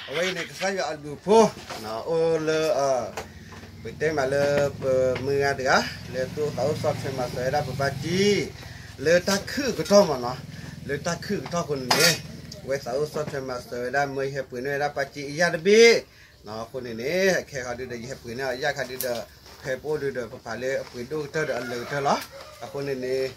အဝဲအံၤန့ၣ် ကစၢ်ယွၤအဘျုးအဖှိၣ် အိၣ်လၢ ပတဲမးလၢပမုၢ်ဂၤတဂၤ လၢသူၣ်အိၣ်သးအိၣ်ဆီၣ်ထွဲမၤစၢၤဝဲဒၣ်ပပၢ်ကံ လၢတၢ်ခုၣ်ကထီၣ်မးနီၤ, လၢတၢ်ခုၣ်ကထီၣ်အဃိန့ၣ်န့ၣ် အဝဲသးအိၣ်ဆီၣ်ထွဲမၤစၢၤဝဲဒၣ် မၢယဟဲပှ့ၤန့ၢ်ဝဲဒၣ်ပၢ်ကံအယၣ်တဘ့ၣ် အဃိန့ၣ်န့ၣ် ခဲခီဒုဒီး ယဟဲပှ့ၤန့ၢ်အယၣ်ခါဒုဒီး ဖဲပအိၣ်ဒုဒီး ပပာ်လၢအပှ့ၤဒိၣ်ကတၢၢ်ဒီးအလၢာ်ကတၢၢ်လီၤ. အဃိန့ၣ်န့ၣ်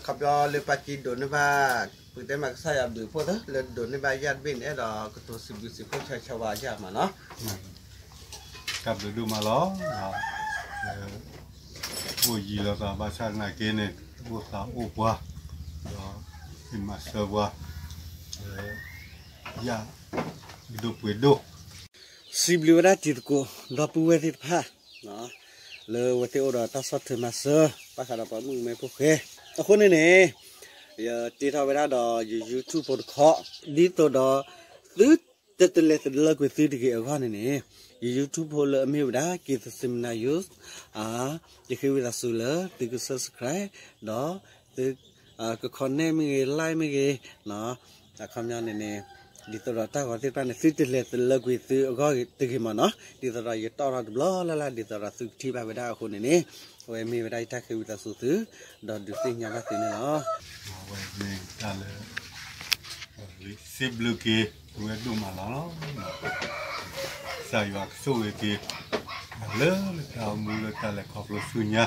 ခီပညီလၢပၢ်ကံဒိးန့ၢ်ဘၣ် ပတဲမးကစၢ်ယွၤအဘျုးအဖှိၣ်သၢ လၢဒိးန့ၢ်ဘၣ်ယၣ်တဘ့ၣ်န့ၣ် အဲၣ်ဒိးကတိၤစံးဘျုးစံးဖှိၣ်ဆၢဆၢဝဲယၣ်မးနီၤ. တၢ်ဘျုးဒိၣ်မးလီၤ. အိၣ်ယံၤလီၤသးဘၣ်ဆၣ်သနာ်က့န့ၣ် အိၣ်သးအိၣ်ပှၤ ဒီးမၤစၢၤပှၤ ယၣ်ဒိၣ်ပှ့ၤဒိၣ် စံးဘျုးဝဲဒၣ်တံၤသကိး ဒီပုၢ်ဝဲၢ်သ့ၣ်တဖၣ် လၢအဝဲသ့ၣ်အိၣ်ဒီးတၢ်ဆီၣ်ထွဲမၤစၢၤ ဘၣ်ဃးဒီးပှၤမုၣ်ကမဲဖိဃဲ အဃိန့ၣ်န့ၣ် ယတ့ထီၣ်ဝဲဒၣ်ဒီးယ YouTube ဖိတခီ ဒ်သိးဒီး သုတတလဲၤတလၢကွံာ်သုတဂ့ၤအဂီၢ်န့ၣ်န့ၣ် ယ YouTube ဖိလၢအမ့ၢ်ဝဲဒၣ် က့ၤသစ့မနၤ ယူး ယဃ့ဝံသးစူၤလၢသုက subscribe ဒီးသု က comment မ့ၢ်ဂ့ၤ like မ့ၢ်ဂ့ၤ အခီပညီန့ၣ်န့ၣ် ဒ်သိးဒီးတၢ်ဂီၤသ့ၣ်တဖၣ်န့ၣ် သုတလဲၤတလၢကွံာ်သုအဂီၢ်တဂ့ၤမးနီၤ. ဒ်သိးဒီးယတီၣ်ထီၣ်တဘျီလၢ်လၢ် ဒ်သိးဒီးသုကထံၣ်ဘၣ်ဝဲဒၣ်အဃိန့ၣ်န့ၣ် အဝဲမ့ၢ်ဝဲဒၣ်ယတၢ်ဃ့ဝံသးစူၤသု ဒီးဒုးသ့ၣ်ညါဘၣ်သုန့ၣ်လီၤ. အဝဲမ့ၢ်တၢ်လၢ စံးဘျုးက့ၤ ဝဲဒိၣ်မးလီၤ. ကစၢ်ယွၤကဆိၣ်ဂ့ၤက့ၤ လၢတၢ်အိၣ်မူလၢတၢ်လဲၤခီဖျိဆူညါ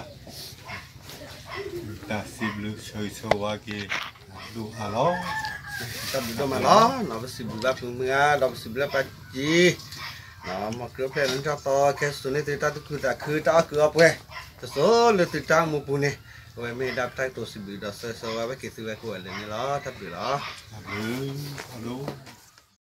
တၢ်စံးဘျုးဆၢဂ့ၤဆၢဝါက့ၤ ဒိၣ်အါလီၤ. တၢ်ဘျုးဒိၣ်မးလီၤ. ပစံးဘျုးဘၣ်ပမုၢ်ဂၤ ဒီးပစံးဘျုးဘၣ်ပၢ်ကံ မ်ခရံာ်အိၣ်ဖျဲၣ်လၢနထီၣ်သီ ကဟဲစိာ်န့ၢ်သုတၢ်သူၣ်ခုသးခု တၢ်အီၣ်ကုးအီပှဲၤ တစိၤလၢသုတၢ်အိၣ်မူပူၤန့ၣ် အဝဲမ့ၢ်ဒၣ်ပတၢ်ကတိၤစံးဘျုးဒီးဆၢဂ့ၤဆၢဝါဘၣ်က့ၤသုဝဲကိးဂၤဒဲးန့ၣ်လီၤ. တၢ်ဘျုးလီၤ. တၢ်ဘျုးဒိၣ်